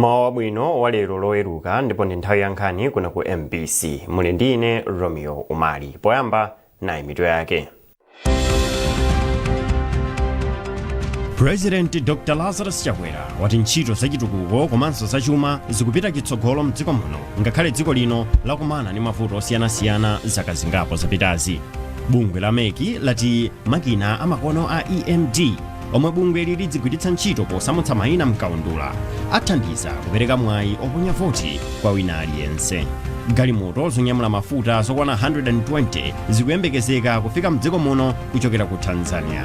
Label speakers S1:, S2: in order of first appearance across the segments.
S1: Mmawa wabwino wa lero Loweruka, ndipo ndi nthawi ya nkhani kuno ku MBC. Muli ndi ine Romeo Umali. Poyamba, nayi mitu yake. President Dr Lazarus Chakwera wati ntchito zachitukuko komanso zachuma zikupita chitsogolo mdziko muno, ngakhale dziko lino lakumana ndi mavuto osiyanasiyana zaka zingapo zapitazi. Bungwe la MEC lati makina amakono a EMD omwe bungweli lidzigwiritsa ntchito posamutsa mayina mkaundula athandiza kupereka mwayi oponya voti kwa wina aliyense. Galimoto zonyamula mafuta zokwana 120 zikuyembekezeka kufika mdziko muno kuchokera ku Tanzania.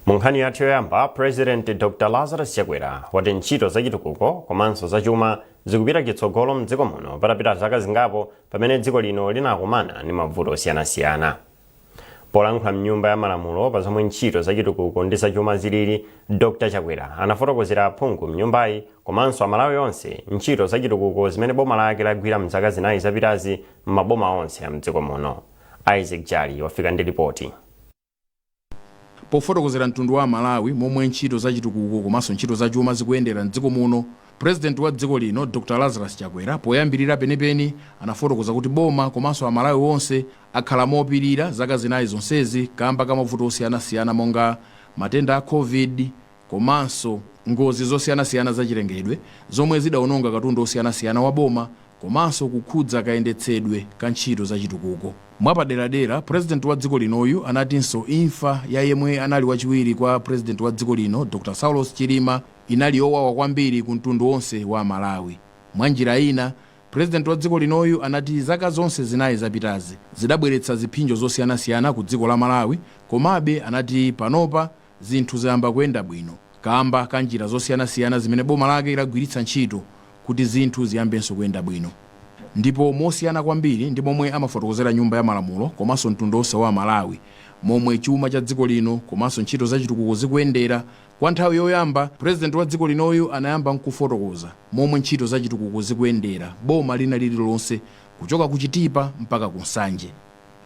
S1: Mu nkhani yathu yoyamba, President Dr Lazarus Chakwera wati ntchito zachitukuko komanso zachuma zikupita chitsogolo mdziko muno patapita zaka zingapo pamene dziko lino linakumana ndi mavuto osiyanasiyana. Polankhula mnyumba ya malamulo pa zomwe ntchito zachitukuko ndi zachuma zilili, Dr Chakwera anafotokozera aphungu mnyumbayi komanso Amalawi onse ntchito zachitukuko zimene boma lake lagwira mzaka 4 zapitazi m'maboma onse a mdziko muno. Isaac Jali wafika ndi lipoti.
S2: Pofotokozera mtundu wa Amalawi momwe ntchito za chitukuko komanso ntchito za chuma zikuyendera mdziko muno, President wa dziko lino Dr Lazarus Chakwera poyambirira penipeni anafotokoza kuti boma komanso Amalawi onse akhala mopirira zaka zinayi zonsezi kamba ka mavuto osiyanasiyana monga matenda a Covid komanso ngozi zosiyanasiyana zachilengedwe zomwe zidaononga katundu osiyanasiyana wa boma komanso kukhudza kayendetsedwe ka ntchito za chitukuko. Mwapaderadera, President wa dziko linoyu anatinso imfa ya yemwe anali wachiwiri kwa President wa dziko lino Dr Saulos Chilima inali yowawa kwambiri ku mtundu onse wa Amalawi. Mwanjira ina, President wa dziko linoyu anati zaka zonse zinayi zapitazi zidabweretsa ziphinjo zosiyanasiyana ku dziko la Malawi, komabe anati panopa zinthu zayamba kuyenda bwino kamba ka njira zosiyanasiyana zimene boma lake lagwiritsa ntchito kuti zinthu ziyambenso kuyenda bwino. Ndipo mosiyana kwambiri ndi momwe amafotokozera nyumba ya malamulo komanso mtundu onse wa Amalawi momwe chuma cha dziko lino komanso ntchito za chitukuko zikuyendera, kwa nthawi yoyamba President wa dziko linoyu anayamba nkufotokoza momwe ntchito za chitukuko zikuyendera boma lina lililonse kuchoka ku Chitipa mpaka ku Nsanje.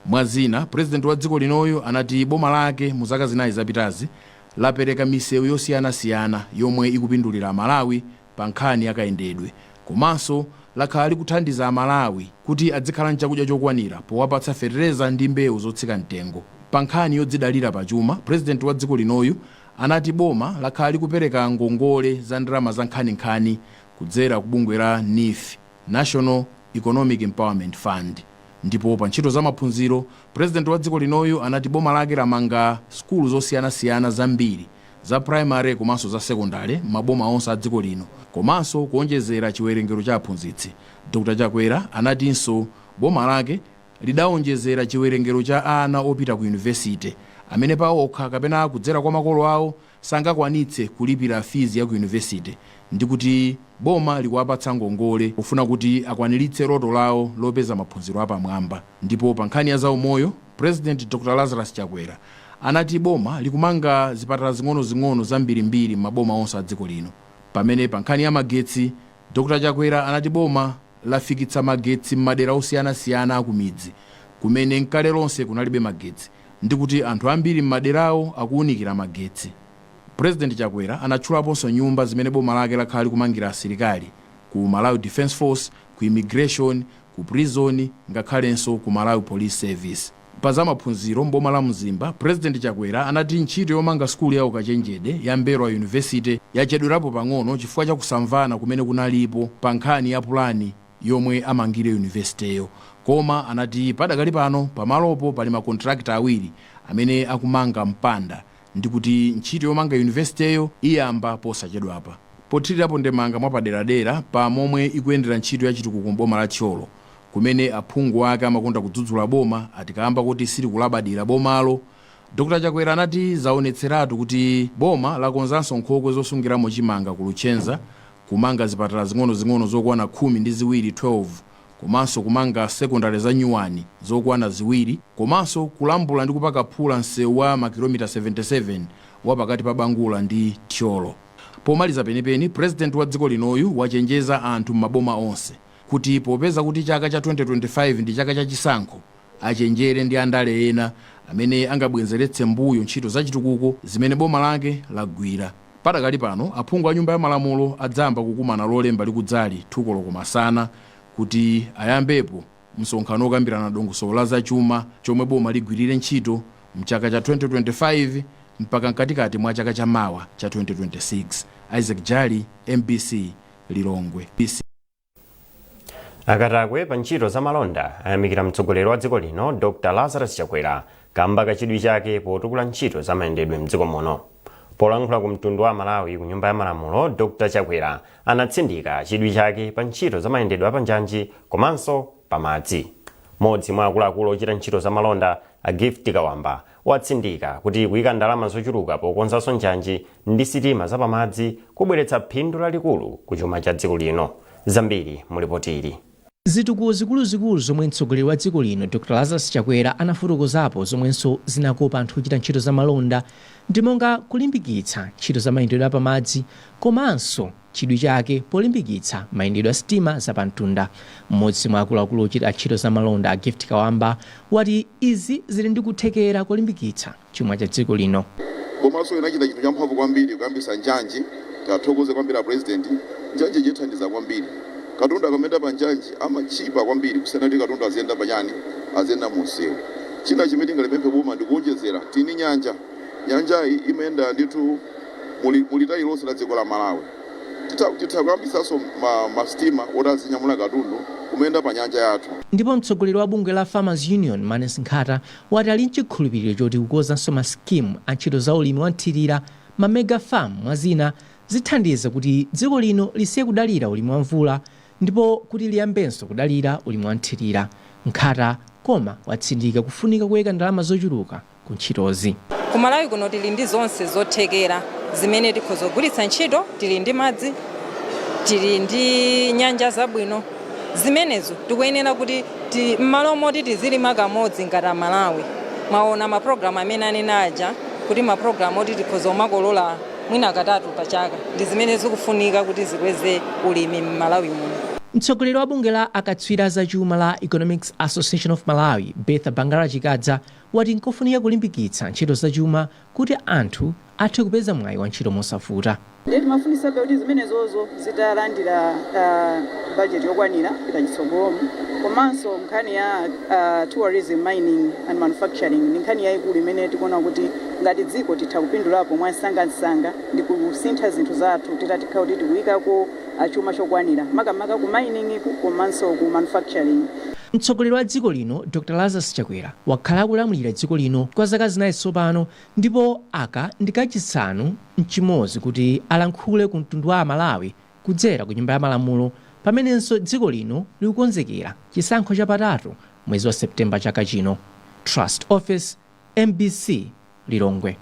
S2: Mwa zina, President wa dziko linoyu anati boma lake mu zaka zinayi zapitazi lapereka misewu yosiyanasiyana yomwe ikupindulira Amalawi pa nkhani ya kayendedwe komanso lakhala likuthandiza Amalawi kuti adzikhala nchakudya chokwanira powapatsa fetereza ndi mbewu zotsika mtengo. Pa nkhani yodzidalira pa chuma, President wa dziko linoyu anati boma lakhala likupereka ngongole za ndalama za nkhaninkhani kudzera ku bungwe la NEEF, National Economic Empowerment Fund. Ndipo pa ntchito za maphunziro, President wa dziko linoyu anati boma lake lamanga sukulu zosiyanasiyana zambiri za primary komanso za sekondale m'maboma onse a dziko lino komanso kuonjezera chiwerengero cha aphunzitsi. Dr Chakwera anatinso boma lake lidaonjezera chiwerengero cha ana opita ku yunivesite amene paokha kapena kudzera kwa makolo awo sangakwanitse kulipira fizi ya ku yunivesite ndi kuti boma likuwapatsa ngongole pofuna kuti akwaniritse loto lawo lopeza maphunziro apamwamba. Ndipo pa nkhani ya zaumoyo, President Dr Lazarus Chakwera anati boma likumanga zipatala zing'onozing'ono zambirimbiri m'maboma onse a dziko lino. Pamene pa nkhani ya magetsi, Dr Chakwera anati boma lafikitsa magetsi m'madera osiyanasiyana akumidzi kumene nkale lonse kunalibe magetsi ndi kuti anthu ambiri m'maderawo akuunikira magetsi. President Chakwera anatchulaponso nyumba zimene boma lake lakhala likumangira asilikali ku Malawi Defence Force, ku Immigration, ku Prison ngakhalenso ku Malawi Police Service. Pa za maphunziro m'boma la Mzimba, President Chakwera anati ntchito yomanga sukulu ya ukachenjede ya M'mbelwa University yachedwerapo pang'ono chifukwa cha kusamvana kumene kunalipo pa nkhani ya pulani yomwe amangire yunivesiteyo. Koma anati padakali pano pamalopo pali ma contractor awiri amene akumanga mpanda ndi kuti ntchito yomanga yunivesiteyo iyamba posachedwapa. Pothirirapo ndemanga mwapaderadera pa momwe ikuyendera ntchito ya chitukuko m'boma la Thyolo kumene aphungu ake amakonda kudzudzula boma ati kaamba koti silikulabadira bomalo, Dr Chakwera anati zaonetseratu kuti boma lakonzanso nkhokwe zosungiramo chimanga ku Luchenza, kumanga zipatala zing'onozing'ono zokwana 12, 12, komanso kumanga sekondale za nyuwani zokwana ziwiri komanso kulambula ndi kupaka phula msewu wa makilomita 77 wa pakati pa Bangula ndi Thyolo. Pomaliza penipeni, President wa dziko linoyu wachenjeza anthu m'maboma onse kuti popeza kuti chaka cha 2025 ndi chaka cha chisankho, Achenjere ndi andale ena amene angabwenzeretse mbuyo ntchito zachitukuko zimene boma lake lagwira. Padakali pano, aphungu a Nyumba ya Malamulo adzayamba kukumana Lolemba likudzali 2 koloko masana kuti ayambepo msonkhano wokambirana dongosolo la zachuma chomwe boma ligwirire ntchito mchaka cha 2025 mpaka mkatikati mwa chaka chamawa cha 2026. Isaac Jali, MBC, Lilongwe.
S1: Akatakwe pa ntchito za malonda ayamikira mtsogoleri wa dziko lino, Dr Lazarus Chakwera, kamba kachidwi chake potukula ntchito za mayendedwe mdziko muno. Polankhula ku mtundu wa Malawi ku Nyumba ya Malamulo, Dr Chakwera anatsindika chidwi chake pa ntchito za mayendedwe apanjanji komanso pamadzi. Mmodzi mwa akuluakulu ochita ntchito za malonda, a Gift Kawamba, watsindika kuti kuyika ndalama zochuluka pokonzanso njanji ndi sitima zapamadzi kubweretsa phindu lalikulu ku chuma cha dziko lino. Zambiri mulipoti ili.
S3: Zitukuko zikuluzikulu zomwe mtsogoleri wa dziko lino, Dr Lazarus Chakwera, anafotokozapo, zomwenso zinakopa anthu ochita ntchito za malonda, ndi monga kulimbikitsa ntchito za mayendedwe apamadzi komanso chidwi chake polimbikitsa mayendedwe a sitima zapamtunda. Mmodzi mwa akuluakulu ochita ntchito za malonda, a Gift Kawamba, wati izi zili ndi kuthekera kolimbikitsa chuma cha dziko lino.
S4: Komanso inachita chinthu champhamvu kwambiri kuyambisa njanji. Tathokoze kwambiri a President. Njanji ichithandiza kwambiri. Katundu akamenda pa njanji amachipa kwambiri kusiyana kuti katundu aziyenda pachani, aziyenda munsewu. China chimene tingalipemphe boma ndikuonjezera tini nyanja. Nyanjayi imayenda ndithu mulitali lonse la dziko la Malawi. Titha kuyambisanso masitima oti azinyamula katundu kumayenda pa nyanja yathu.
S3: Ndipo mtsogoleri wa bungwe la Farmers Union, Manes Nkhata, wati ali mchikhulupiriro choti kukonzanso masikimu a ntchito za ulimi wa nthirira, ma mega farm mwa zina, zithandiza kuti dziko lino lisiye kudalira ulimi wa mvula ndipo kuti liyambenso kudalira ulimi wa nthirira. Nkhata koma watsindika kufunika kuyika ndalama zochuluka ku ntchitozi.
S5: Kumalawi kuno tili ndi zonse zothekera zimene tikhoza kugwiritsa ntchito. Tili ndi madzi, tili ndi nyanja zabwino. Zimenezo tikuyenera kuti m'malo moti tizilima kamodzi ngati Amalawi, maona mapulogalamu amene anena aja kuti mapulogalamu oti tikhoza kumakolola mwina katatu pa chaka, ndi zimene zikufunika kuti zikweze ulimi m'Malawi muno.
S3: Mtsogoleri wa bungwe la akatswiri zachuma la Economics Association of Malawi, Bertha Bangara Chikadza, wati nkofunika kulimbikitsa ntchito zachuma kuti anthu athe kupeza mwayi wa ntchito mosavuta.
S6: Ndiye timafunisabe kuti zimenezozo zitalandira budget yokwanira kupita chitsogolomo. Komanso nkhani ya tourism, mining and manufacturing ndi nkhani yayikulu imene tikuona kuti ngati dziko titha kupindulapo mwansangansanga ndi kusintha zinthu zathu titatikha kuti tikuyikako chuma chokwanira, makamaka ku mining ku komanso ku manufacturing.
S3: Mtsogoleri wa dziko lino, Dr Lazarus Chakwera, wakhala akulamulira dziko lino kwa zaka 4 tsopano, ndipo aka ndi kachisanu mchimodzi kuti alankhule ku mtundu wa Amalawi kudzera ku Nyumba ya Malamulo, pamenenso dziko lino likukonzekera chisankho chapatatu mwezi wa Septemba chaka chino. Trust Office, MBC, Lilongwe.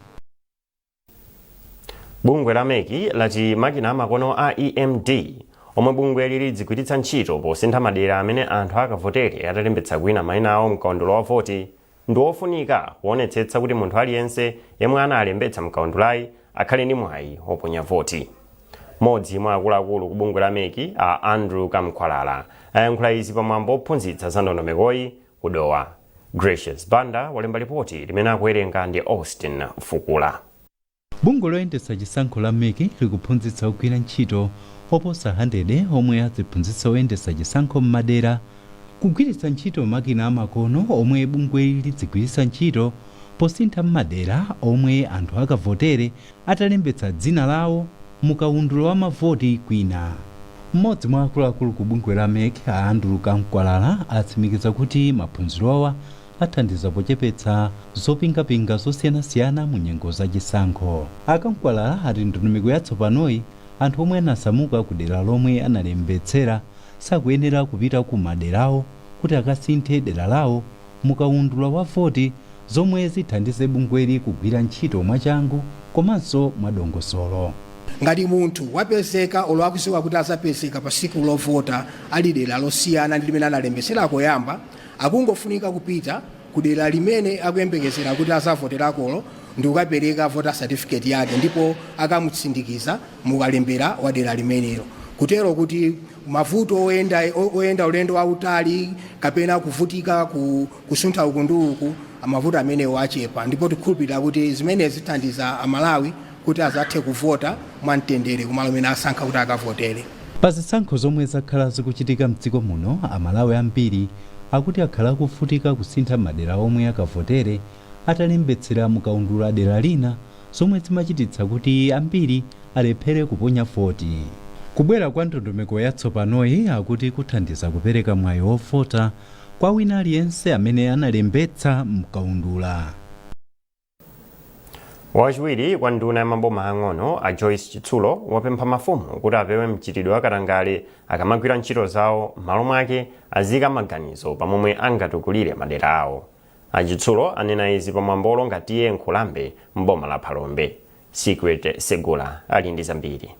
S1: Bungwe la MEC lati makina amakono a EMD omwe bungwe lidzigwiritsa ntchito posintha madera amene anthu akavotere atalembetsa kwina mayina awo mkaundula wa voti ndi ofunika kuonetsetsa kuti munthu aliyense yemwe analembetsa mkaundulayi akhale ndi mwayi oponya voti. Mmodzi mwa akuluakulu ku bungwe la MEC, a Andrew Kamkwalala, ayankhula izi pamwambo ophunzitsa za ndondomekoyi ku Dowa. Gracious Banda walemba ripoti limene akuwerenga ndi Austin Fukula.
S7: Bungwe loyendetsa chisankho la MEC likuphunzitsa ogwira ntchito oposa 100 omwe aziphunzitsa oyendetsa chisankho m'madera kugwiritsa ntchito makina amakono omwe bungweli lidzigwiritsa ntchito posintha m'madera omwe anthu akavotere atalembetsa dzina lawo mukawundula wa mavoti kwina. Mmodzi mwa akuluakulu ku bungwe la MEC, a Andrew Kamkwalala, atsimikiza kuti maphunzirowa athandiza pochepetsa zopingapinga zosiyanasiyana mu nyengo zachisankho. Akamkwalala ati ndondomeko yatsopanoyi, anthu omwe anasamuka ku dera lomwe analembetsera sakuyenera kupita ku maderawo kuti akasinthe dera lawo mukawundula wa voti, zomwe zithandize bungweli kugwira ntchito mwachangu komanso mwadongosolo.
S8: Ngati munthu wapezeka olo akudziwa kuti azapezeka pa tsiku lovota ali dera losiyana ndi limene analembetsera koyamba, akungofunika kupita ku dera limene akuyembekezera kuti azavoterakolo ndi kukapereka voter certificate yake, ndipo akamutsindikiza mukalembera wa dera limenelo. Kutero kuti mavuto oyenda ulendo wautali kapena kuvutika kusuntha uku ndi uku, mavuto amenewo achepa, ndipo tikhulupirira kuti zimene zithandiza Amalawi kuti azathe kuvota mwamtendere kumalo amene asankha kuti akavotere.
S7: Pa zisankho zomwe zakhala zikuchitika mdziko muno, Amalawi ambiri akuti akhala akuvutika kusintha madera omwe akavotere atalembetsera mukaundula dera lina, zomwe zimachititsa kuti ambiri alephere kuponya voti. Kubwera kwa ndondomeko yatsopanoyi akuti kuthandiza kupereka mwayi wovota kwa wina aliyense amene analembetsa mkaundula.
S1: Wachiwiri kwa nduna ya maboma ang'ono a Joyce Chitsulo wapempha mafumu kuti apewe mchitidwe wakatangale akamagwira ntchito zawo, m'malo mwake azika maganizo pamomwe angatukulire madera awo. Achitsulo anena izi pamwambo olonga T/A Nkhulambe m'boma la Phalombe. Secret Segula ali ndi zambiri.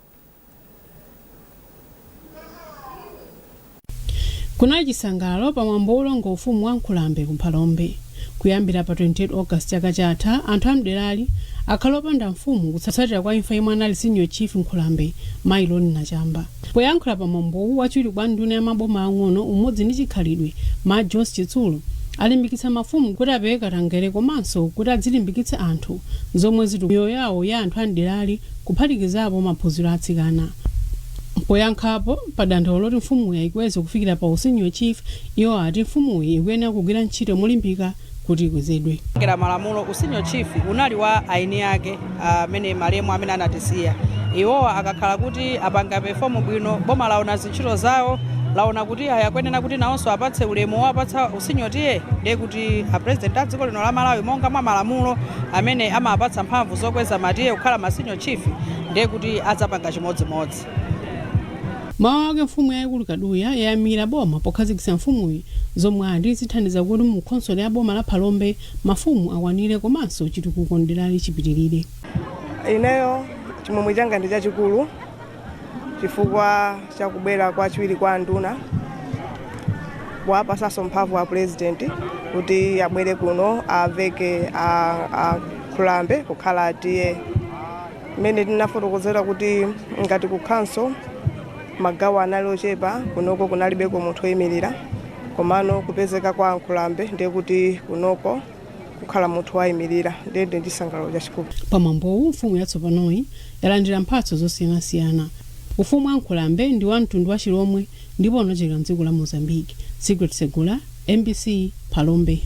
S9: Kunali chisangalalo pamwambo wolonga ufumu wa Nkhulambe ku Phalombe. Kuyambira pa 28 August chaka chatha, anthu amderali akhala opanda mfumu kutsatira kwa imfa yemwe anali Senior Chief Nkhulambe, Mayi Loni Nachamba. Poyankhula pamwambowu, wachiwiri kwa nduna ya maboma ang'ono, umodzi ndi chikhalidwe, Ma Joyce Chitsulo alimbikitsa mafumu kuti apewe katangale komanso kuti adzilimbikitsa anthu zomwe zitukule miyoyo yawo ya anthu amderali, kuphatikizapo maphunziro atsikana. Poyankhapo pa dandaulo loti mfumuyi ayikweze kufikira pa usenior chief, iwo ati mfumuyi ikuyenera kugwira ntchito molimbika kuti ikwezedwe.
S10: Kera malamulo, usenior chief unali wa aini ake amene malemu amene anatisiya. Iwowa akakhala kuti apanga perform bwino, boma laona zintchito zawo, laona kuti ayakuyenera kuti nawonso apatse ulemu wapatsa usenior T/A, ndiye kuti a president a dziko lino la Malawi, monga mwa malamulo amene amapatsa mphamvu zokweza ma T/A kukhala ma senior chief, ndiye kuti adzapanga chimodzimodzi.
S9: Mawu ake, mfumu yayikulu Kaduya yayamikira boma pokhazikitsa mfumuyi, zomwe ati zithandiza kuti mu khonsolo ya boma la Phalombe mafumu akwanire komanso chitukuko mderali chipitirire.
S11: Ineyo chimwemwe changa ndi chachikulu chifukwa chakubwera kwa chiwiri kwa nduna, wapasanso mphamvu a president kuti abwere kuno aveke a Nkhulambe kukhala T/A. Mmene tinafotokozera kuti ngati kukhanso magawo anali ochepa kunoko, kunalibeko munthu oyimirira, komano kupezeka kwa Nkhulambe ndiye kuti kunoko kukhala munthu wayimirira, ndiye ndi chisangalalo chachikulu.
S9: Pamwambowu, mfumu yatsopanoyi yalandira mphatso zosiyanasiyana. Ufumu wa Nkhulambe ndi wa mtundu wa Chilomwe ndipo unachokera mdziko la Mozambique. Secret Segula, MBC, Phalombe.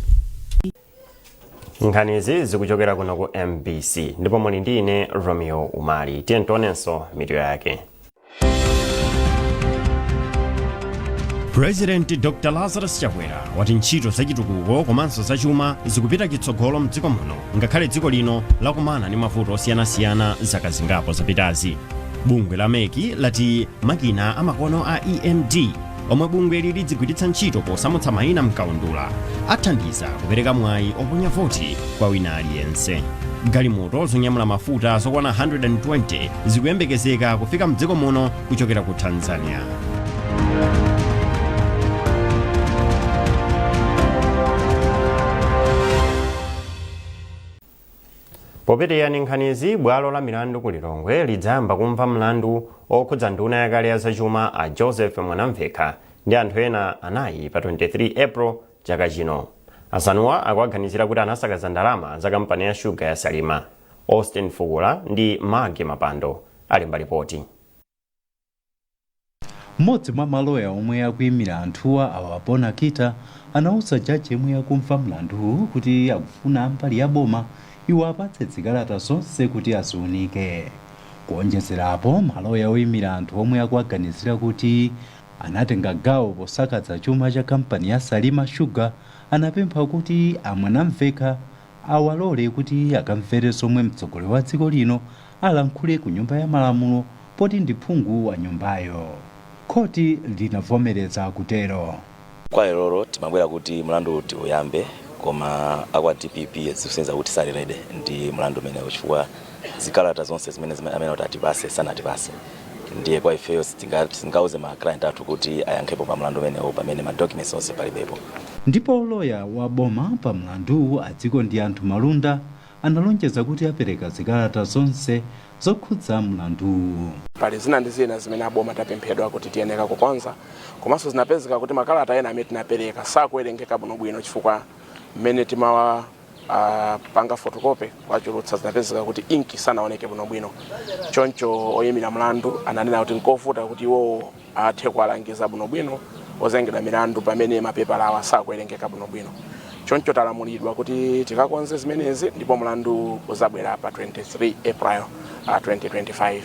S1: Nkhanizi zikuchokera kuno ku MBC ndipo muli ndi ine Romeo Umali. Tiye tionenso mitu yake. President Dr Lazarus Chakwera wati ntchito zachitukuko komanso zachuma zikupita chitsogolo mdziko muno ngakhale dziko lino lakumana ndi mavuto osiyanasiyana zaka zingapo zapitazi. Bungwe la MEC lati makina amakono a EMD omwe bungweli lidzigwiritsa ntchito posamutsa mayina mkaundula athandiza kupereka mwayi oponya voti kwa wina aliyense. Galimoto zonyamula mafuta zokwana 120 zikuyembekezeka kufika mdziko muno kuchokera ku Tanzania. Popitirira ndi nkhanizi, bwalo la milandu ku Lilongwe lidzayamba kumva mlandu okhudza nduna yakale ya zachuma a Joseph Mwanamvekha ndi anthu ena anayi pa 23 April chaka chino. Asanuwa akuwaganizira kuti anasakaza ndalama za kampani ya shuga ya Salima. Austin Fukula ndi Maggie Mapando alemba ripoti.
S7: Mmodzi mwa maloya omwe akuyimira anthuwa, a Wapona Kita, anauza jaji yemwe akumva mlanduwu kuti akufuna ambali ya boma iwo apatse zikalata zonse kuti aziunike. Kuonjezera apo, maloya oyimira anthu omwe akuwaganizira kuti anatenga gawo posakaza chuma cha kampani ya Salima Sugar anapempha kuti a Mwanamvekha awalole kuti akamvere zomwe mtsogoleri wa dziko lino alankhule ku Nyumba ya Malamulo poti ndi phungu wa nyumbayo. Khoti linavomereza kutero.
S12: Kwa lerolo timabwera kuti mlandu tiuyambe, koma akwa DPP zikusonyeza kuti sali ready ndi mlandu umenewu chifukwa zikalata zonse zimene amene kuti atipase sanatipase. Ndiye kwa ifeyo sitingauze ma client athu kuti ayankhepo pa mlandu umenewu pamene ma documents onse palibepo.
S7: Ndipo loya wa boma pa mlanduwu, a Dzikondianthu Malunda, Analonjeza kuti apereka zikalata zonse zokhudza mlanduwu.
S13: Pali zina ndi zina zimene aboma tapemphedwa kuti tiyeneka kukonza, komanso zinapezeka kuti makalata ena amene tinapereka sakuwerengeka bwinobwino chifukwa mmene timawa panga photocopy kwachulutsa, zinapezeka kuti inki sanaoneke bwinobwino. Choncho oyimira mlandu ananena kuti nkovuta kuti iwowo athe kuwalangiza bwinobwino ozengedwa milandu pamene mapepala awa sakuwerengeka bwinobwino. Choncho talamulidwa kuti tikakonze zimenezi ndipo mlandu uzabwera pa 23 April 2025.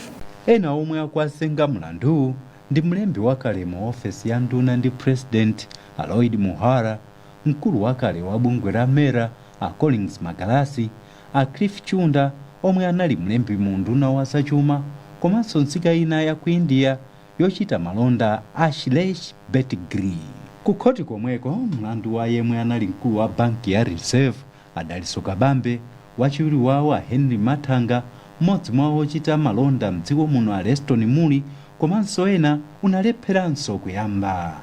S7: Ena omwe akuwazenga mlanduwu ndi mlembi wakale mu ofesi ya nduna ndi President a Lloyd Muhara, mkulu wakale wa bungwe la MERA a Collins Magalasi, a Cliff Chunda omwe anali mlembi mu nduna wa zachuma, komanso nzika ina ya ku India yochita malonda Ashlesh Betgri. Ku khoti komweko, mlandu wa yemwe anali mkulu wa banki ya Reserve a Dalitso Kabambe, wachiwiri wawo a Henry Mathanga, mmodzi mwa ochita malonda mdziko muno a Leston Muli komanso ena unalepheranso kuyamba.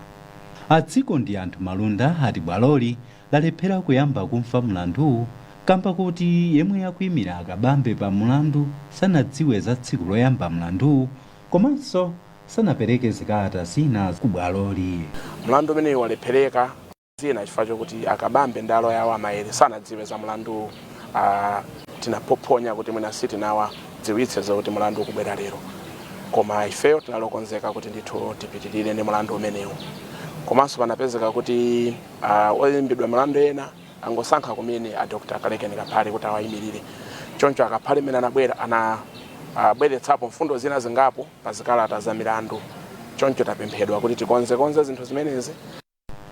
S7: Adziko ndi anthu malunda ati bwaloli lalephera kuyamba kumva mlanduwu kamba kuti yemwe akuyimira Akabambe pa mlandu sanadziwe za tsiku loyamba mlanduwu komanso sanapereke zikalata zina ku bwaloli.
S13: Mlandu umenewu walephereka zina chifukwa chokuti Akabambe ndi aloya awo Amaere sanadziwe za mlandu. Tinapophonya kuti mwina sitinawadziwitse zakuti mlandu ukubwera lero, koma ifeyo tinalokonzeka kuti ndithu tipitirire ndi mlandu umenewu. Komanso panapezeka kuti oyimbidwa milandu ena angosankha kumene a Dr Kalekeni Kaphale kuti awayimirire. Choncho Akaphale mmene anabwera anabweretsapo mfundo zina zingapo pa zikalata za milandu, choncho tapemphedwa kuti tikonzekonze zinthu zimenezi.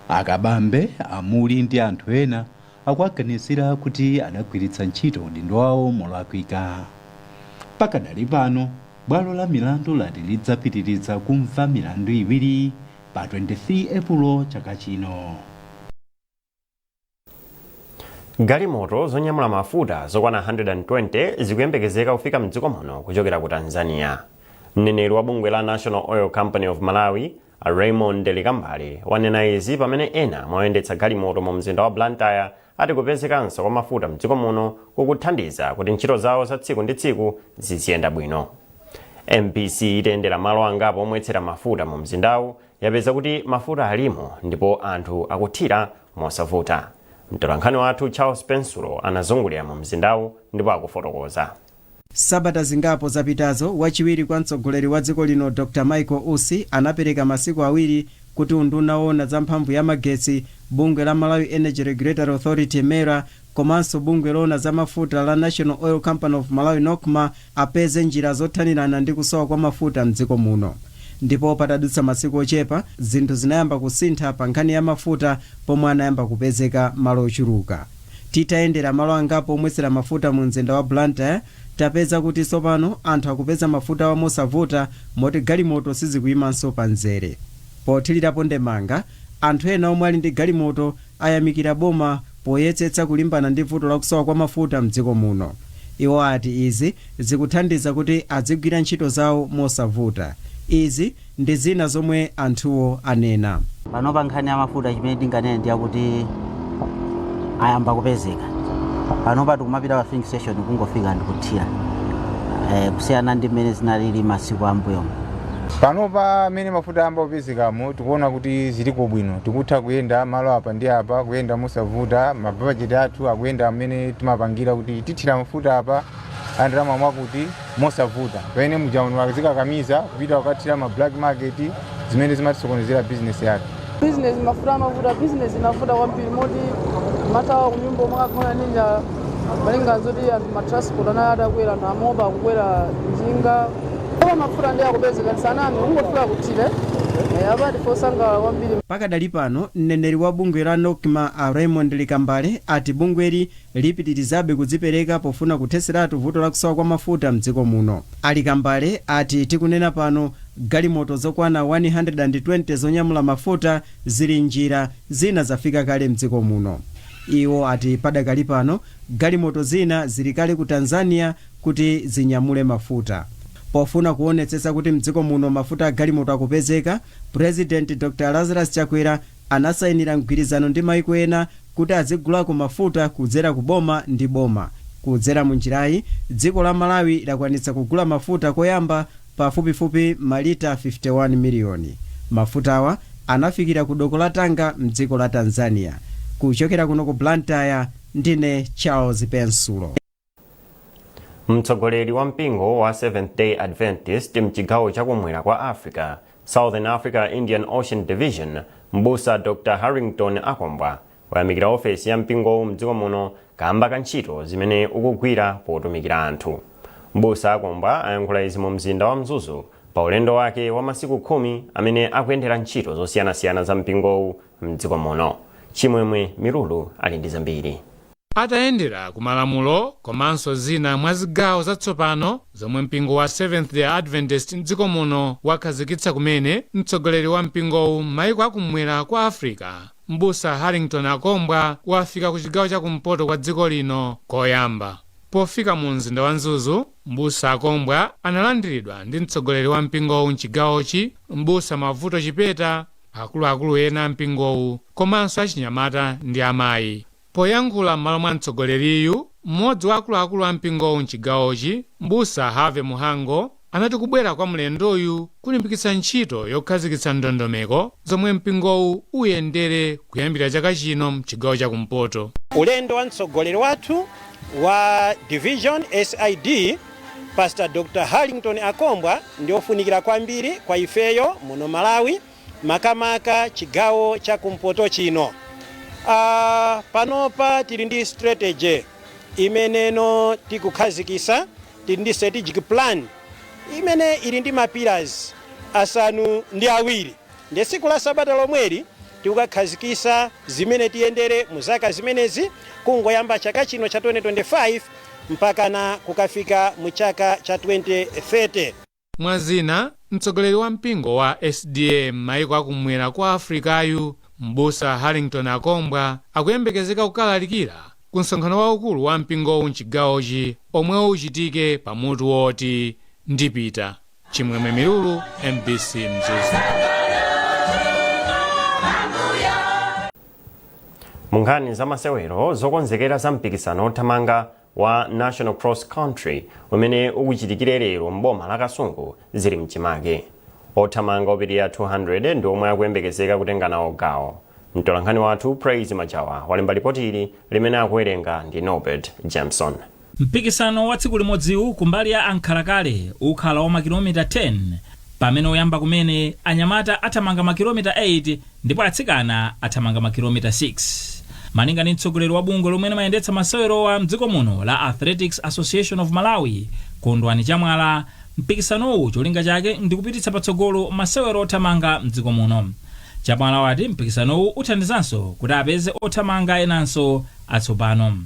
S7: Akabambe, Amuli ndi anthu ena akuaganizira kuti adagwiritsa ntchito udindo wawo molakwika. Pakadali pano bwalo la milandu lati lidzapitiriza kumva milandu iwiri pa 23 Epulo chaka chino.
S1: Galimoto zonyamula mafuta zokwana 120 zikuyembekezeka kufika mdziko muno kuchokera ku Tanzania. Mneneri wa bungwe la National Oil Company of Malawi Raymond Likambale wanena izi pamene ena mwa oyendetsa galimoto mu mzinda wa Blantyre ati kupezekanso kwa mafuta mdziko muno kukuthandiza kuti ntchito zawo za tsiku ndi tsiku ziziyenda bwino. MBC itayendera malo angapo omwetsera mafuta mu mzindawu yapeza kuti mafuta alimo ndipo anthu akuthira mosavuta. Mtolankhani wathu Charles Pensulo anazungulira mu mzindawu ndipo akufotokoza.
S14: Sabata zingapo zapitazo, wachiwiri kwa mtsogoleri wa dziko lino Dr Michael Usi anapereka masiku 2 kuti unduna woona za mphamvu ya magetsi, bungwe la Malawi Energy Regulatory Authority MERA, komanso bungwe loona za mafuta la National Oil Company of Malawi NOCMA apeze njira zothanirana ndi kusowa kwa mafuta mdziko muno. Ndipo patadutsa masiku ochepa, zinthu zinayamba kusintha pa nkhani ya mafuta pomwe anayamba kupezeka malo ochuluka. Titayendera malo angapo omwetsera mafuta mu mzinda wa Blantyre, tapeza kuti tsopano anthu akupeza mafuta wa mosavuta moti galimoto sizikuyimanso pa mzere. Pothirirapo ndemanga, anthu ena omwe ali ndi galimoto ayamikira boma poyesetsa kulimbana ndi vuto lakusowa kwa mafuta mdziko muno. Iwo ati izi zikuthandiza kuti adzigwira ntchito zawo mosavuta. Izi ndi zina zomwe anthuwo anena.
S15: Panopa nkhani ya mafuta, chimene tinganene ndi yakuti ayamba kupezeka. Panopa tikumapita pa filling station, kungofika ndikuthira, kusiyana ndi mmene zinalili masiku ambuyomo.
S16: Panopa amene mafuta ayamba kupezekamo, tikuona kuti ziliko bwino. Tikutha kuyenda malo apa ndi apa, kuyenda mosavuta. Mabajeti athu akuyenda amene timapangira kuti tithira mafuta apa andalama mwakuti mosavuta, pamene mujaunu zikakamiza kupita kukathira ma black market zimene zimatisokonezera bizinesi yathu.
S17: Bizinesi, mafuta amavuta, bizinesi inavuta kwambiri moti matawa kunyumba umakakhala ndi njala, malinga zoti anthu matransport anali atakwera, anthu amopa kukwera njinga. Koma mafuta ndi akupezeka, tisaname, kungofika kuthire apa tifosangalala kwambiri.
S14: Pakadali pano, mneneri wa bungwe la NOCMA a Raymond Likambale ati bungweli lipitirizabe kudzipereka pofuna kuthetseratu vuto lakusowa kwa mafuta mdziko muno. Alikambale ati tikunena pano galimoto zokwana 120 zonyamula mafuta zili njira, zina zafika kale mdziko muno. Iwo ati padakali pano galimoto zina zili kale ku Tanzania kuti zinyamule mafuta. Pofuna kuonetsetsa kuti mdziko muno mafuta a galimoto akupezeka, President Dr Lazarus Chakwera anasayinira mgwirizano ndi maiko ena kuti azigulako mafuta kudzera ku boma ndi boma. Kudzera mu njirayi, dziko la Malawi lakwanitsa kugula mafuta koyamba pafupifupi malita 51 miliyoni. Mafutawa anafikira ku doko la Tanga mdziko la Tanzania. Kuchokera kuno ku Blantyre, ndine Charles Pensulo.
S1: Mtsogoleri wa mpingo wa Seventh Day Adventist mchigawo chakumwera kwa Africa, Southern Africa Indian Ocean Division, Mbusa Dr Harrington Akombwa, wayamikira ofesi ya mpingowu mdziko muno kamba ka ntchito zimene ukugwira potumikira anthu. Mbusa Akombwa ayankhula izi mu mzinda wa Mzuzu pa ulendo wake wa masiku 10 amene akuyendera ntchito zosiyanasiyana za mpingowu mdziko muno. Chimwemwe Mirulu ali ndi zambiri.
S18: Atayendera ku Malamulo komanso zina mwa zigawo zatsopano zomwe mpingo wa Seventh Day Adventist mdziko muno wakhazikitsa kumene, mtsogoleri wa mpingowu m'mayiko akumwera kwa Africa, Mbusa Harrington Akombwa, wafika ku chigawo chakumpoto kwa dziko lino koyamba. Pofika mu mzinda wa Mzuzu, Mbusa Akombwa analandiridwa ndi mtsogoleri wa mpingowu mchigawochi, Mbusa Mavuto Chipeta, akuluakulu ena a mpingowu komanso achinyamata ndi amayi. Poyankhula m'malo mwa mtsogoleriyu, mmodzi wa akuluakulu a mpingowu mchigawochi, Mbusa Have Muhango, anati kubwera kwa mlendoyu kulimbikitsa ntchito yokhazikitsa ndondomeko zomwe mpingowu uyendere kuyambira chaka chino mchigawo chakumpoto.
S19: Ulendo wa mtsogoleri wathu wa division SID, Pastor Dr Harrington Akombwa, ndi ofunikira kwambiri kwa ifeyo muno Malawi, makamaka chigawo chakumpoto chino. Panopa tili ndi strategy imeneno tikukhazikisa, tili ndi strategic plan imene ili ndi ma pillars 7. Ndi tsiku la sabata lomweli tikukakhazikisa zimene tiyendere mu zaka zimenezi, kungoyamba chaka chino cha 2025 mpaka na kukafika mu chaka cha 2030.
S18: Mwazina, mtsogoleri wa mpingo wa SDA m'mayiko akumwera kwa Afrikayu, Mbusa Harrington Akombwa, akuyembekezeka kukalalikira ku msonkhano waukulu wa mpingowu mchigawochi omwe uchitike pamutu woti Ndipita. Chimwemwe Mirulu, MBC Mzuzu.
S1: Mu nkhani za masewero, zokonzekera za mpikisano othamanga wa National Cross Country umene ukuchitikire lero mboma la Kasungu zili mchimake. Othamanga opitirira 200 ndi omwe akuyembekezeka kutenga nawo gawo. Mtolankhani wathu Praise Majawa walemba ripoti ili limene akuwerenga ndi Norbert Jameson.
S20: Mpikisano wa tsiku limodziwu kumbali ya ankhalakale ukhala wa makilomita 10, pamene oyamba kumene anyamata athamanga makilomita 8 ndipo atsikana athamanga makilomita 6. Malinga ndi mtsogoleri wa bungwe lomwe limayendetsa masewerowa mdziko muno la Athletics Association of Malawi, Kondwani Chamwala, mpikisanowu cholinga chake ndikupititsa patsogolo masewero othamanga mdziko muno. Chamwala wati mpikisanowu uthandizanso kuti apeze othamanga enanso atsopano.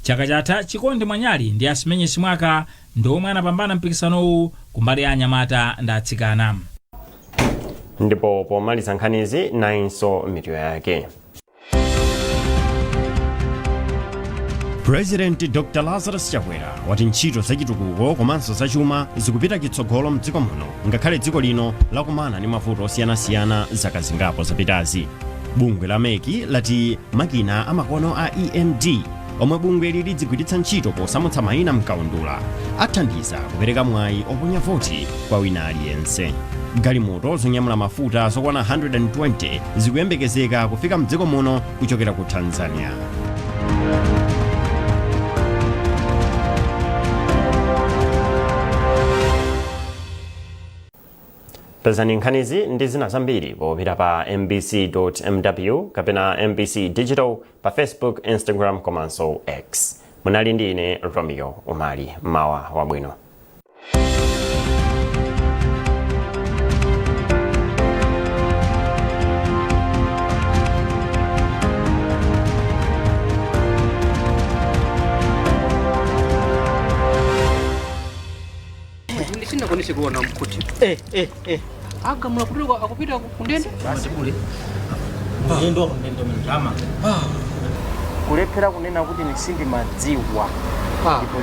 S20: Chaka chatha, Chikondi Mwanyali ndi Asimenye Simwaka ndi omwe anapambana mpikisanowu kumbali ya anyamata ndi atsikana.
S1: Ndipo pomaliza nkhanizi, nayinso mitu yake. President Dr Lazarus Chakwera wati ntchito zachitukuko komanso zachuma zikupita chitsogolo mdziko muno ngakhale dziko lino lakumana ndi mavuto osiyanasiyana zaka zingapo zapitazi. Bungwe la MEC lati makina amakono a EMD omwe bungweli lidzigwiritsa ntchito posamutsa mayina mkaundula athandiza kupereka mwayi oponya voti kwa wina aliyense. Galimoto zonyamula mafuta zokwana 120 zikuyembekezeka kufika mdziko muno kuchokera ku Tanzania. Pezani nkhanizi ndi zina zambiri popita pa mbc.mw kapena MBC Digital pa Facebook, Instagram komanso X. Munali ndi ine Romeo Umali. Mawa wabwino.
S21: Sindakwanise kuona mkuti agamula kuti akupita kundende.
S22: Mlendo ndende mndama kulephera kunena kuti sindimadziwa ndipo.